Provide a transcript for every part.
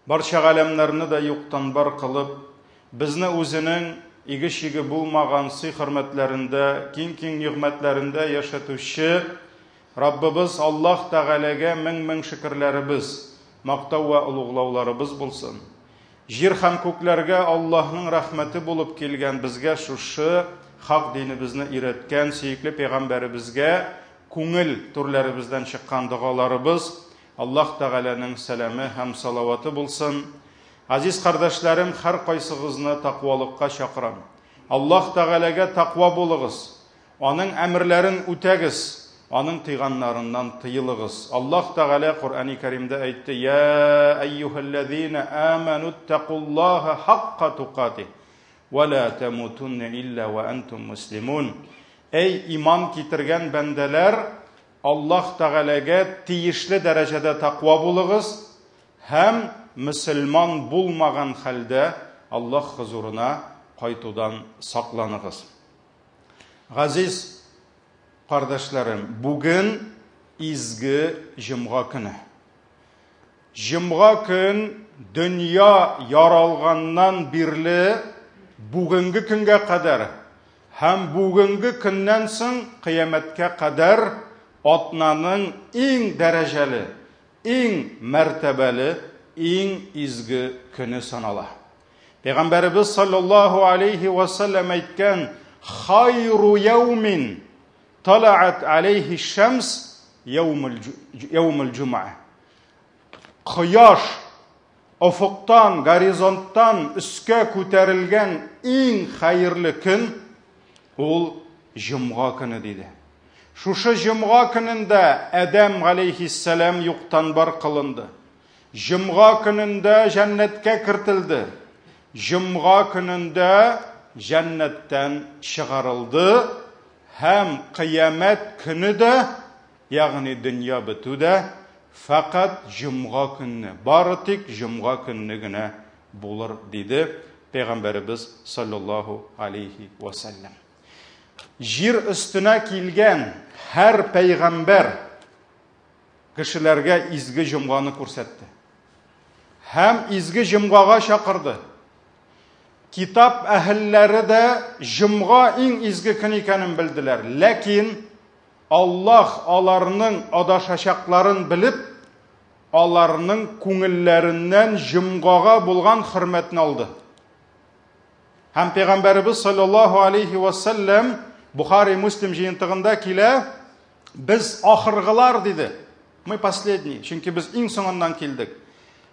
Барча галәмнәрне дә юктан бар кылып, безне үзенең иге-чиге булмаган сый-хөрмәтләрендә, киң-киң нигъмәтләрендә яшәтүче Раббыбыз Аллаһ Тәгаләгә мең-мең шөкерләребез, мактау вә олуглауларыбыз булсын. Җир һәм күкләргә Аллаһның рәхмәте булып килгән безгә шушы хак динебезне өйрәткән сөекле пәйгамбәребезгә күңел түрләребездән чыккан догаларыбыз, Аллаһ Тәгаләнең сәламе һәм салаваты булсын. Газиз кардәшләрем, һәркайсыгызны таквалыкка чакырам. Аллаһ Тәгаләгә таква булыгыз. Аның әмерләрен үтәгез, аның тыйганнарыннан тыелыгыз. Аллаһ Тәгалә Коръәни Кәримдә әйтте: "Я әйюһәлләзина аману тәкуллаһа хакка тукатих ва ла тамутунна илля ва антум муслимун." Әй иман китергән бәндәләр, Аллаһ Тәгаләгә тиешле дәрәҗәдә таква булыгыз һәм мөселман булмаган хәлдә Аллаһ хозурына кайтудан сакланыгыз. Газиз кардәшләрем, бүген изге җомга көне. Җомга көн дөнья яралганнан бирле бүгенге көнгә кадәр һәм бүгенге көннән соң кыямәткә кадәр атнаның иң дәрәҗәле, иң мәртәбәле, иң изге көне санала. Пәйгамбәребез саллаллаһу алейхи ва саллям әйткән: "Хайру яумин талаат алейхи шамс яумул җумъа." Кояш офыктан, горизонттан өскә күтәрелгән иң хәерле көн ул җомга көне диде. Шушы җомга көнендә Адәм галәйһиссәлам юктан бар кылынды. Җомга көнендә җәннәткә кертелде. Җомга көнендә җәннәттән чыгарылды һәм кыямәт көне дә, ягъни дөнья бетү дә фәкать җомга көнне, бары тик җомга көнне генә булыр, диде Пәйгамбәребез саллаллаһу алейхи ва сәлләм. Җир өстенә килгән һәр пәйгамбәр кешеләргә изге җомганы күрсәтте. Һәм изге җомгага чакырды. Китап әһелләре дә җомга иң изге көн икәнен белделәр. Ләкин Аллаһ аларның адашачакларын белеп, аларның күңелләреннән җомгага булган хөрмәтне алды. Һәм пәйгамбәребез саллаллаһу алейхи ва саллям Бухари Муслим җыентыгында килә, без ахыргылар диде. Мы последний, чөнки без иң соңыннан килдек.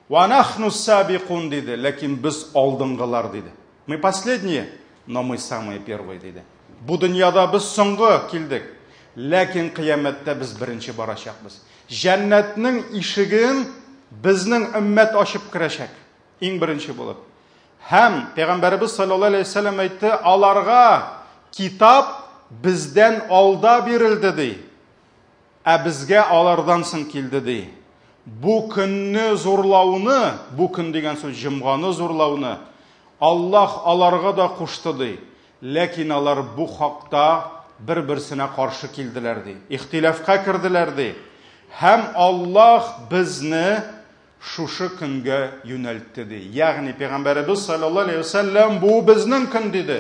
Ва нахну сабикун диде, ләкин без алдынгылар диде. Мы последние, но мы самые первые диде. Бу дөньяда без соңгы килдек, ләкин кыямәттә без беренче барачакбыз. Җәннәтнең ишеген безнең өммәт ачып керәчәк, иң беренче булып. Һәм Пәйгамбәребез саллаллаһу алейһи вәсәлләм әйтте, аларга китап бездән алда бирелде ди. Ә безгә алардан соң килде ди. Бу көнне зурлауны, бу көн дигән сүз җомганы зурлауны Аллаһ аларга да кушты ди. Ләкин алар бу хакта бер-берсенә каршы килделәр ди. Ихтилафка керделәр ди. Һәм Аллаһ безне шушы көнгә юнәлтте ди. Ягъни пәйгамбәребез саллаллаһу алейһи вәсәлләм бу безнең көн диде.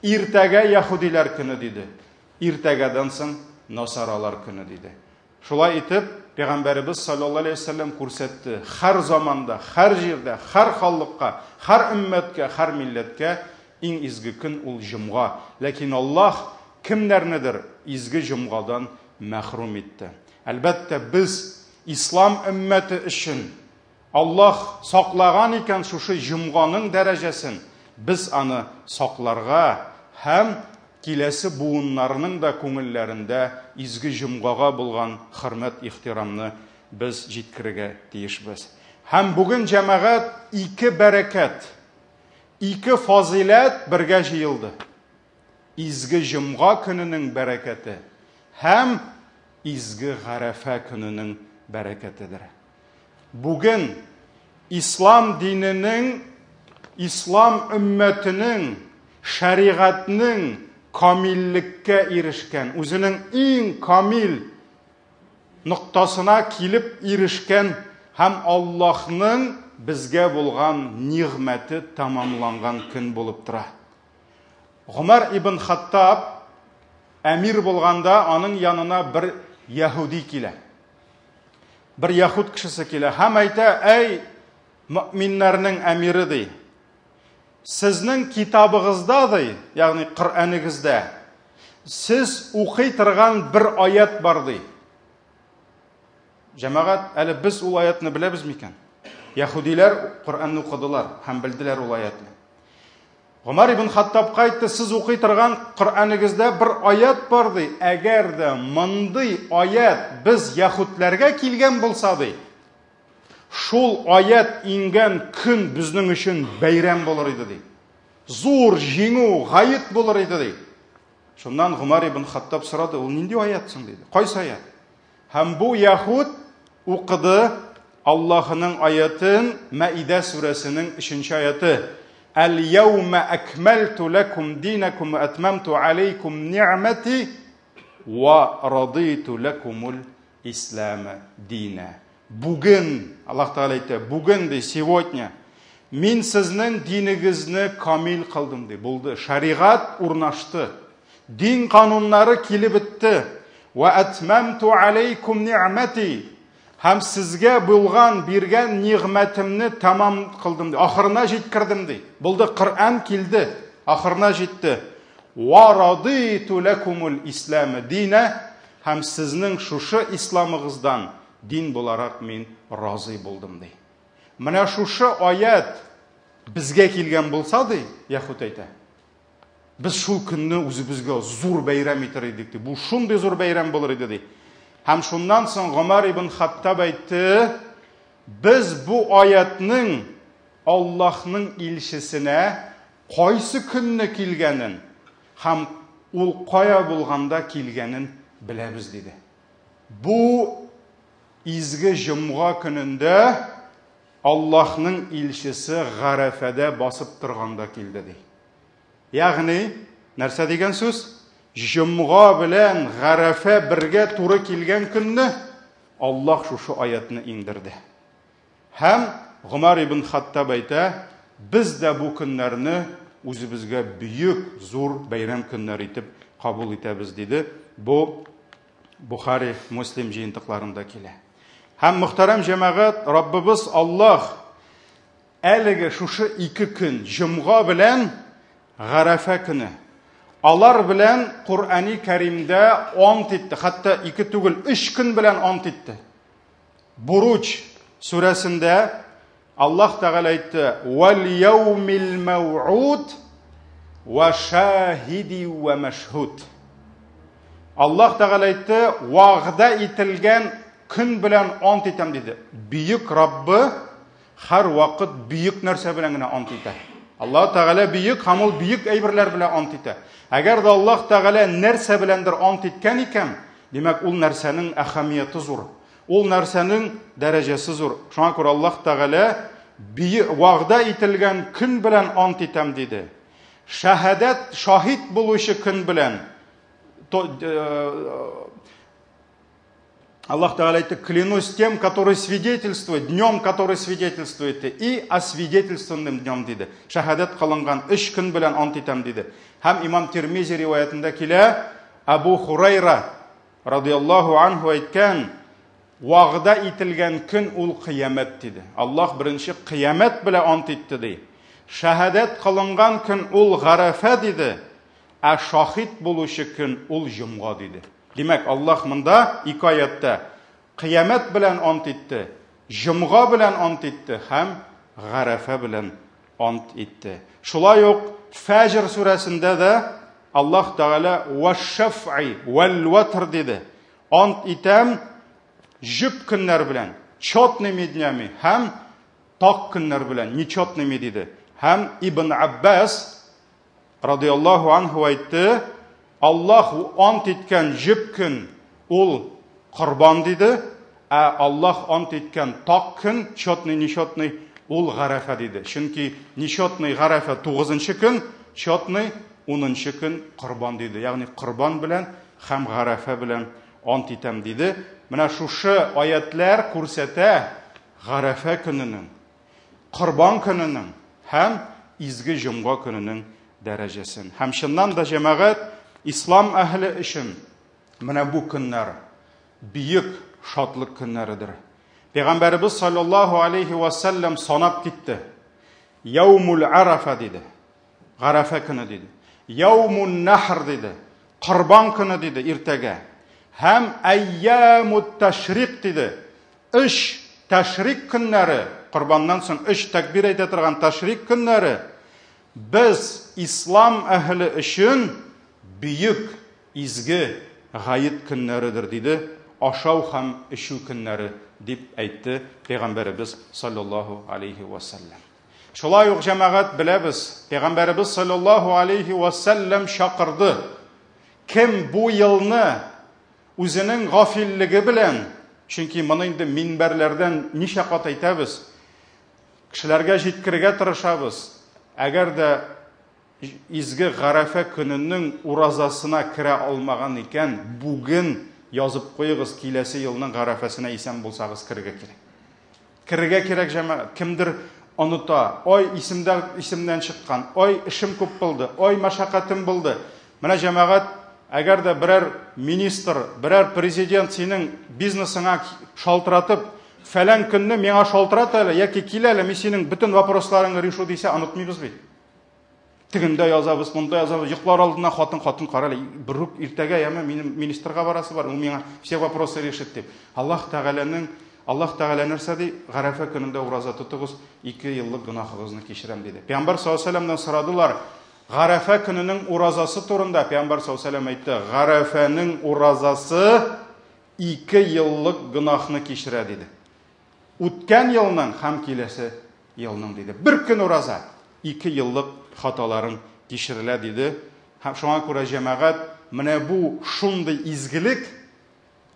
Иртәгә яһүдиләр көне диде. Иртәгәдән соң насаралар көне диде. Шулай итеп, пәйгамбәребез саллаллаһу алейһи вәсәлләм күрсәтте, һәр заманда, һәр җирдә, һәр халыкка, һәр өммәткә, һәр милләткә иң изге көн ул җомга. Ләкин Аллаһ кемнәрнедер изге җомгадан мәхрүм итте. Әлбәттә, без Ислам өммәте өчен Аллаһ саклаган икән шушы җомганың дәрәҗәсен, без аны сакларга һәм киләсе буыннарның да күңелләрендә изге җомгага булган хөрмәт-ихтирамны без җиткерергә тиешбез. Һәм бүген, җәмәгать, ике бәрәкәт, ике фазыйләт бергә җыелды. Изге җомга көненең бәрәкәте һәм изге Гарәфә көненең бәрәкәтедер. Бүген ислам диненең, ислам өммәтенең, шәригатьнең камиллеккә ирешкән, үзенең иң камил ноктасына килеп ирешкән һәм Аллаһның безгә булган нигъмәте тәмамланган көн булып тора. Гомәр ибн Хаттаб әмир булганда аның янына бер яһүди килә. Бер яһүд кешесе килә һәм әйтә, әй, мөэминнәрнең әмире ди. Сезнең китабыгызда ди, ягъни Коръәнегездә сез укый торган бер аят бар ди. Җәмәгать, әле без ул аятны беләбез микән? Яһүдиләр Коръәнне укыдылар һәм белделәр ул аятны. Гомар ибн Хаттабка әйтте, сез укый торган Коръәнегездә бер аят бар ди. Әгәр дә мондый аят без яһүдләргә килгән булса ди, шул аят иңгән көн безнең өчен бәйрәм булыр иде ди. Зур җиңү, гает булыр иде ди. Шуннан Гомар ибн Хаттаб сорады, ул нинди аят соң диде. Кайсы аят? Һәм бу яһүд укыды Аллаһының аятын, Мәидә сүрәсенең 3 аяты. Әл-яума акмальту лакум динакум ва атмамту алейкум ни'мати ва радиту лакумул ислама дина. Бүген, Аллаһ Тәгалә әйтә, бүген ди, сегодня мин сезнең динегезне камил кылдым ди. Булды. Шәригать урнашты. Дин кануннары килеп бетте. Ва атмамту алейкум ни'мати. Һәм сезгә булган, биргән нигъмәтемне тәмам кылдым ди. Ахырына җиткердем ди. Булды, Коръән килде. Ахырына җитте. Ва радиту лакумул ислам дина. Һәм сезнең шушы исламыгыздан дин буларак мин разый булдым ди. Менә шушы аят безгә килгән булса ди, Яхуд әйтә. Без шул көнне үзебезгә зур бәйрәм итер идек ди. Бу шундый зур бәйрәм булыр иде ди. Һәм шуннан соң Гомар ибн Хаттаб әйтте, без бу аятның Аллаһның илчесенә кайсы көнне килгәнен һәм ул кая булганда килгәнен беләбез диде. Бу изге җомга көнендә Аллаһның илчесе Гарәфәдә басып торганда килде ди. Ягъни, нәрсә дигән сүз? Җомга белән Гарәфә бергә туры килгән көнне Аллаһ шушы аятны иңдерде. Һәм Гомар ибн Хаттаб әйтә, без дә бу көннәрне үзебезгә бөек, зур бәйрәм көннәре итеп кабул итәбез, диде. Бу Бухари, Муслим җыентыкларында килә. Һәм мөхтәрәм җәмәгать, Раббыбыз Аллаһ әлеге шушы ике көн, җомга белән Гарәфә көне, алар белән Коръәни Кәримдә ант итте, хәтта ике түгел, өч көн белән ант итте. Буруч сүрәсендә Аллаһ Тәгалә әйтте: "Вал яумил мәүуд ва шаһиди ва мәшһуд". Аллаһ Тәгалә әйтте: "Вәгъдә ителгән көн белән ант итәм" диде. Бөек Раббы һәр вакыт бөек нәрсә белән генә ант итә. Аллаһ Тәгалә бөек һәм ул бөек әйберләр белән ант итә. Әгәр дә Аллаһ Тәгалә нәрсә беләндер ант иткән икән, димәк, ул нәрсәнең әһәмияте зур. Ул нәрсәнең дәрәҗәсе зур. Шуңа күрә Аллаһ Тәгалә вәгъдә ителгән көн белән ант итәм диде. Шәһадәт шаһит булучы көн белән э, Аллах Тәгалә әйтте, клянусь тем, который свидетельствует, днем, который свидетельствует, и освидетельствованным днем диде. Шәһадәт кылынган өч көн белән ант итәм диде. Һәм имам Тирмизи риваятендә килә, Абу Хурайра Радиаллаһу анһу әйткән, вәгъдә ителгән көн ул кыямәт диде. Аллаһ беренче кыямәт белән ант итте ди. Шәһадәт кылынган көн ул Гарәфә диде, ә шаһит булучы көн ул җомга диде. Димәк, Аллаһ монда ике аятта кыямәт белән ант итте, җомга белән ант итте һәм Гарәфә белән ант итте. Шулай ук Фәҗр сүрәсендә дә Аллаһ Тәгалә вәш-шәф'i вәл-ватр диде. Ант итәм җөп көннәр белән, четными днями һәм так көннәр белән, нечетными диде. Һәм Ибн Аббас радиаллаһу анһу әйтте, Аллаһ ант иткән җөп көн ул корбан диде, ә Аллаһ ант иткән так көн, четный, нечетный, ул Гарәфә диде. Чөнки нечетный Гарәфә 9 көн, четный 10 көн корбан диде. Ягъни корбан белән һәм Гарәфә белән ант итәм диде. Менә шушы аятлар күрсәтә. Гарәфә көненең, Корбан көненең һәм изге җомга көненең дәрәҗәсен. Һәм чыннан да җәмәгать ислам әһеле өчен менә бу көннәр бөек шатлык көннәредер. Пәйгамбәребез саллаллаһу алейхи ва саллям санап китте. Яумул Арафа диде. Гарәфә көне диде. Яумун Нахр диде. Корбан көне диде иртәгә. Һәм әйямут ташрик диде. Өч тәшрик көннәре, корбаннан соң өч тәкбир әйтә торган тәшрик көннәре без ислам әһеле өчен бөек изге гает көннәредер, диде, ашау һәм эчү көннәре, дип әйтте Пәйгамбәребез саллаллаһу алейхи ва сәлләм. Шулай ук җәмәгать беләбез, Пәйгамбәребез саллаллаһу алейхи ва сәлләм чакырды. Кем бу елны үзенең гафиллеге белән, чөнки моны инде минбәрләрдән ничә кат әйтәбез, кешеләргә җиткерергә тырышабыз. Әгәр дә изге Гарәфә көненең уразасына керә алмаган икән, бүген язып куегыз, киләсе елның Гарәфәсенә исән булсагыз керергә кирәк. Керергә кирәк, җәмәгать. Кемдер оныта. Ой, исемдә исемнән чыккан. Ой, эшем күп булды. Ой, мәшәкатем булды. Менә җәмәгать, әгәр дә берәр министр, берәр президент синең бизнесыңа шалтыратып, фәлән көнне миңа шалтырат әле яки кил әле, мин синең бөтен вопросларыңны решу дисә, онытмыйбыз бит. Тегендә язабыз, монда язабыз. Йоклар алдыннан хатын, хатын кара әле, берүк иртәгә яме минем министрга барасы бар, ул миңа все вопросы решит дип. Аллаһ Тәгаләнең Аллаһ Тәгалә нәрсә ди? Гарәфә көнендә ураза тотыгыз, ике еллык гөнаһыгызны кичерәм диде. Пәйгамбәр саллаллаһу алейһи вәсәлләмнән сорадылар, Гарәфә көненең уразасы турында Пәйгамбәр саллаллаһу алейһи вәсәлләм әйтте, Гарәфәнең уразасы ике еллык гөнаһны кичерә диде. Үткән елның һәм киләсе елның диде. Бер көн ураза, ике еллык хаталарың кичерелә диде. Һәм шуңа күрә җәмәгать, менә бу шундый изгелек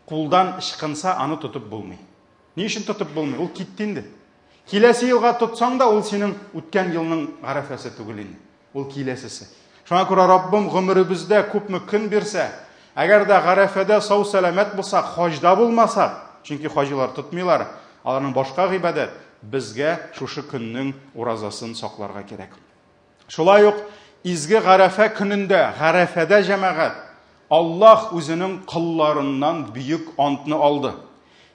кулдан ычкынса, аны тотып булмый. Ни өчен тотып булмый? Ул китте инде. Киләсе елга тотсаң да, ул синең үткән елның гарәфәсе түгел инде. Ул киләсесе. Шуңа күрә Раббым гомеребездә күпме көн бирсә, әгәр дә Гарәфәдә сау-сәламәт булсак, хаҗда булмасак, чөнки хаҗилар тотмыйлар, аларның башка гыйбадәт, безгә шушы көннең уразасын сакларга кирәк. Шулай ук изге Гарәфә көнендә, Гарәфәдә җәмәгать, Аллаһ үзенең колларыннан бөек антны алды.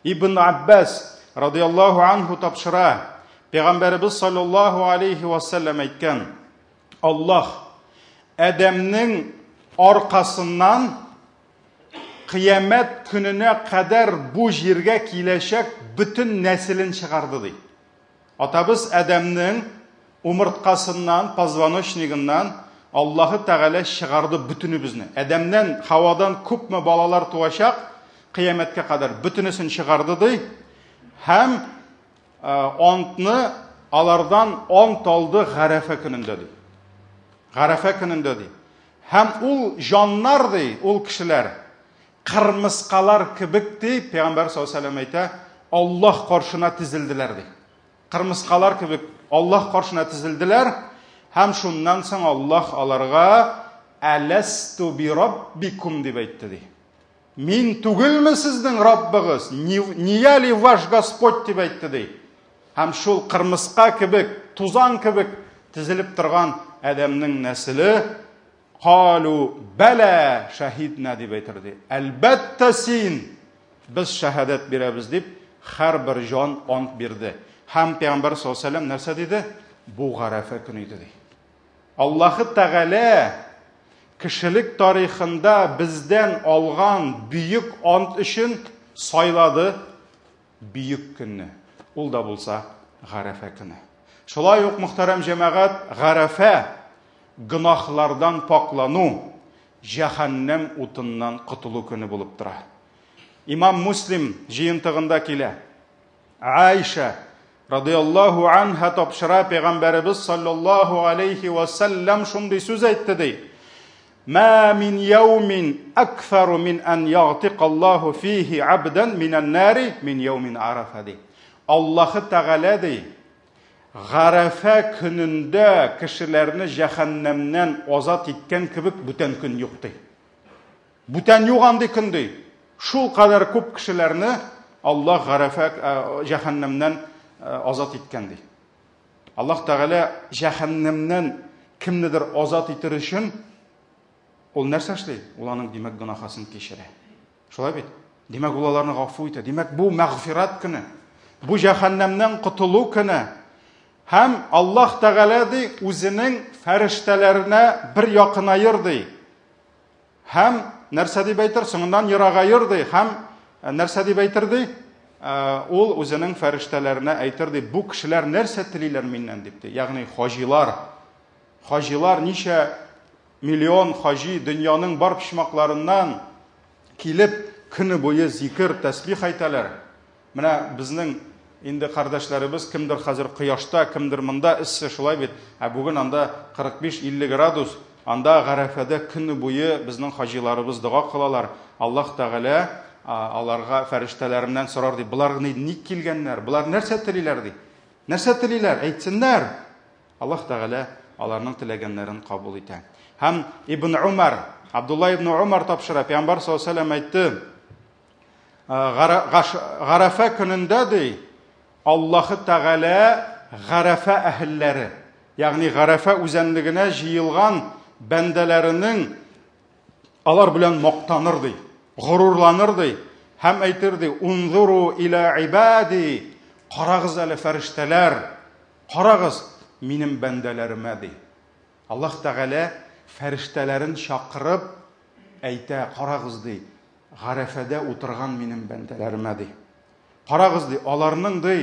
Ибн Аббас радиаллаһу анһу тапшыра, Пәйгамбәребез саллаллаһу алейхи вассалам әйткән, Аллаһ Адәмнең аркасыннан кыямәт көненә кадәр бу җиргә киләчәк бөтен нәселен чыгарды ди. Атабыз Адәмнең умырткасыннан, позвоночнигыннан Аллаһы Тәгалә чыгарды бөтенебезне. Адәмнән, Хавадан күпме балалар туачак, кыямәткә кадәр бөтенесен чыгарды ди. Һәм антны алардан ант алды Гарәфә көнендә ди. Гарәфә көнендә ди. Һәм ул җаннар ди, ул кешеләр кырмыскалар кебек ди, Пәйгамбәр саллаллаһу алейһи вәсәлләм әйтә, Аллаһ каршына тезелделәр ди. Кырмыскалар кебек Аллаһ каршына тезелделәр һәм шуннан соң Аллаһ аларга Әләсту би раббикум дип әйтте ди. Мин түгелме сезнең Раббыгыз? Не я ли ваш Господь дип әйтте ди. Һәм шул кырмыска кебек, тузан кебек тезелеп торган адәмнең нәселе Калу бәлә шәһиднә дип әйтер ди. Әлбәттә син без шәһадәт бирәбез дип һәрбер җан ант бирде. Һәм Пәйгамбәр саллаллаһу алейһи нәрсә диде? Бу Гарәфә көне иде ди. Аллаһы Тәгалә кешелек тарихында бездән алган бөек ант өчен сайлады бөек көнне. Ул да булса Гарәфә көне. Шулай ук, мөхтәрәм җәмәгать, Гарәфә гөнаһлардан паклану, җәһәннәм утыннан котылу көне булып тора. Имам Муслим җыентыгында килә. Айша радиаллаһу анха тапшыра, пәйгамбәребез саллаллаһу алейхи ва сәлләм шундый сүз әйтте ди. Ма мин яумин акфару мин ан ягтикаллаһу фихи абдан минән нари мин яумин арафа ди. Аллаһы Тәгалә ди, Гарәфә көнендә кешеләрне җәһәннәмнән азат иткән кебек бүтән көн юк ди. Бүтән юк андый көн ди. Шул кадәр күп кешеләрне Аллаһ Гарәфә җәһәннәмнән азат иткән ди. Аллаһ Тәгалә җәһәннәмнән кемнедер азат итер өчен ул нәрсә эшли? Ул аның, димәк, гөнаһасын кичерә. Шулай бит? Димәк, ул аларны гафу итә. Димәк, бу мәгъфират көне. Бу җәһәннәмнән котылу көне. Һәм Аллаһ Тәгалә ди, үзенең фәрештәләренә бер якынаер ди. Һәм нәрсә дип әйтер? Соңыннан ерагаер ди. Һәм э, нәрсә дип әйтер ди? Э, ул үзенең фәрештәләренә әйтер ди, бу кешеләр нәрсә телиләр миннән дип ди. Ягъни хаҗилар. Хаҗилар ничә миллион хаҗи дөньяның бар почмакларыннан килеп көне буе зикер, тәсбих әйтәләр. Менә безнең инде кардәшләребез кемдер хәзер кояшта, кемдер монда эссе, шулай бит. Ә бүген анда 45-50 градус. Анда Гарәфәдә көне буе безнең хаҗиларыбыз дога кылалар. Аллаһ Тәгалә аларга фәрештәләреннән сорар ди. Болар ник килгәннәр? Болар нәрсә телиләр ди? Нәрсә телиләр? Әйтсеннәр. Аллаһ Тәгалә аларның теләгәннәрен кабул итә. Һәм Ибн Умар, Абдулла ибн Умар тапшыра, Пәйгамбәр саллаллаһу алейһи ва әйтте, Гарәфә көнендә ди, Аллаһы Тәгалә Гарәфә әһелләре, ягъни Гарәфә үзәнлегенә җыелган бәндәләренең алар белән мактаныр ди, горурланыр ди һәм әйтер ди, "Унзуру иля ибади", карагыз әле фәрештәләр, карагыз минем бәндәләремә ди. Аллаһ Тәгалә фәрештәләрен чакырып әйтә, карагыз ди, Гарәфәдә утырган минем бәндәләремә, ди. Карагыз, ди, аларның, ди,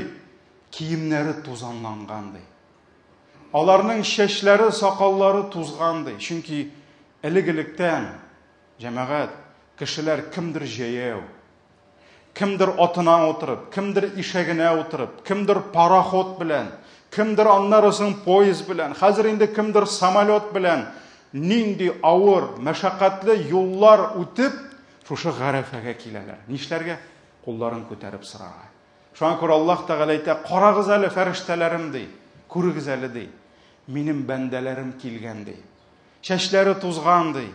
киемнәре тузанланган, ди. Аларның чәчләре, сакаллары тузган, ди. Чөнки элек-электән, җәмәгать, кешеләр кемдер җәяү, кемдер атына утырып, кемдер ишәгенә утырып, кемдер пароход белән, кемдер аннары соң поезд белән, хәзер инде кемдер самолет белән нинди авыр, мәшәкатьле юллар үтеп, шушы Гарәфәгә киләләр. Нишләргә? Кулларын күтәреп сорарга. Шуңа күрә Аллаһ Тәгалә әйтә, карагыз әле, фәрештәләрем, ди. Күрегез әле, ди. Минем бәндәләрем килгән, ди. Чәчләре тузган, ди.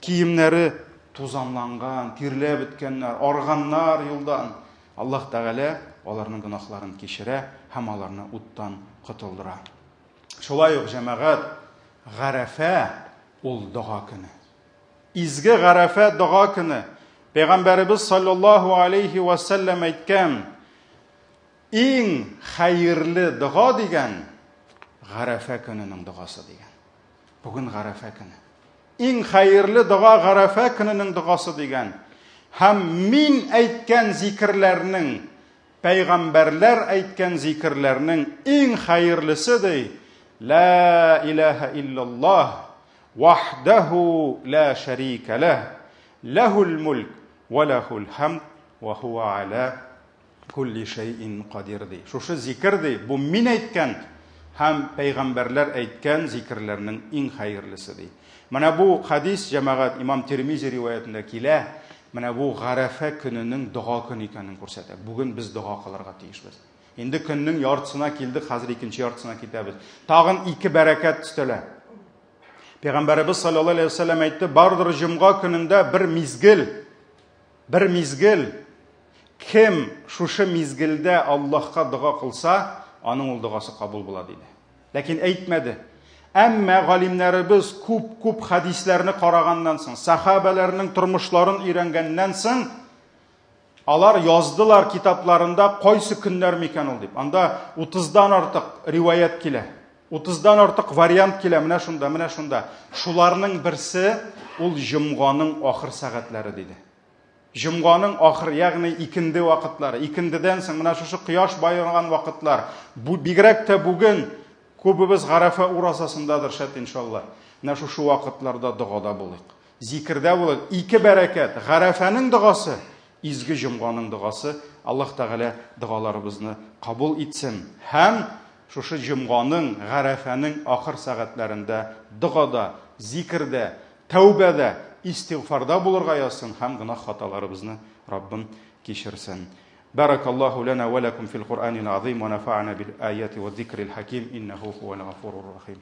Киемнәре тузанланган, тирләп беткәннәр, арганнар юлдан. Аллаһ Тәгалә аларның гөнаһларын кичерә һәм аларны уттан котылдыра. Шулай ук, җәмәгать, Гарәфә ул дога көне. Изге Гарәфә дога көне. Пәйгамбәребез саллаллаһу алейхи ва саллям әйткән, иң хәерле дога дигән Гарәфә көненең догасы дигән. Бүген Гарәфә көне. Иң хәерле дога Гарәфә көненең догасы дигән. Һәм мин әйткән зикерләрнең, пәйгамбәрләр әйткән зикерләрнең иң хәерлесе ди, Ла илаһа иллаллаһ, вахдаху ла шәрикә ләһ, ләһул мулк ва ләһул хамд ва хуа аля кулли шәйин кадир ди. Шушы зикер ди, бу мин әйткән һәм пәйгамбәрләр әйткән зикерләрнең иң хәерлесе ди. Менә бу хадис җәмәгать Имам Тирмизи риваятендә килә. Менә бу Гарәфә көненең дога көне икәнен күрсәтә. Бүген без дога кылырга тиешбез. Инде көннең яртысына килдек, хәзер икенче яртысына китәбез. Тагын ике бәрәкәт өстәлә. Пәйгамбәребез саллаллаһу алейһи вәсәлләм әйтте, бардыр җомга көнендә бер мизгел, бер мизгел Кем шушы мизгелдә Аллаһка дога кылса, аның ул догасы кабул була, диде. Ләкин әйтмәде. Әмма галимнәребез күп-күп хәдисләрне караганнан соң, сахабәләрнең тормышларын өйрәнгәннән соң, алар яздылар китапларында кайсы көннәр микән ул дип. Анда 30-дан артык риваять килә. 30-дан артык вариант килә, менә шунда, менә шунда. Шуларның берсе ул җомганың ахыр сәгатьләре диде. Җомганың ахыр, ягъни икенде вакытлары, икендедән соң менә шушы кояш баеган вакытлар. Бу бигрәк тә бүген күбебез Гарәфә уразасындадыр, шәт иншалла. Менә шушы вакытларда догада булыйк. Зикердә булыйк. Ике бәрәкәт, Гарәфәнең догасы, изге җомганың догасы. Аллаһ Тәгалә догаларыбызны кабул итсен. Һәм шушы җомганың, Гарәфәнең ахыр сәгатьләрендә догада, зикердә, Тәүбәдә, истигъфарда булырга язсын һәм гөнаһ-хаталарыбызны Раббым кичерсен. Бәрәкаллаһу ләнә вә ләкүм фил Куръанил азыйм вә нәфә'анә бил аяти вә зикрил хаким иннәһу һуәл гафурур рахим.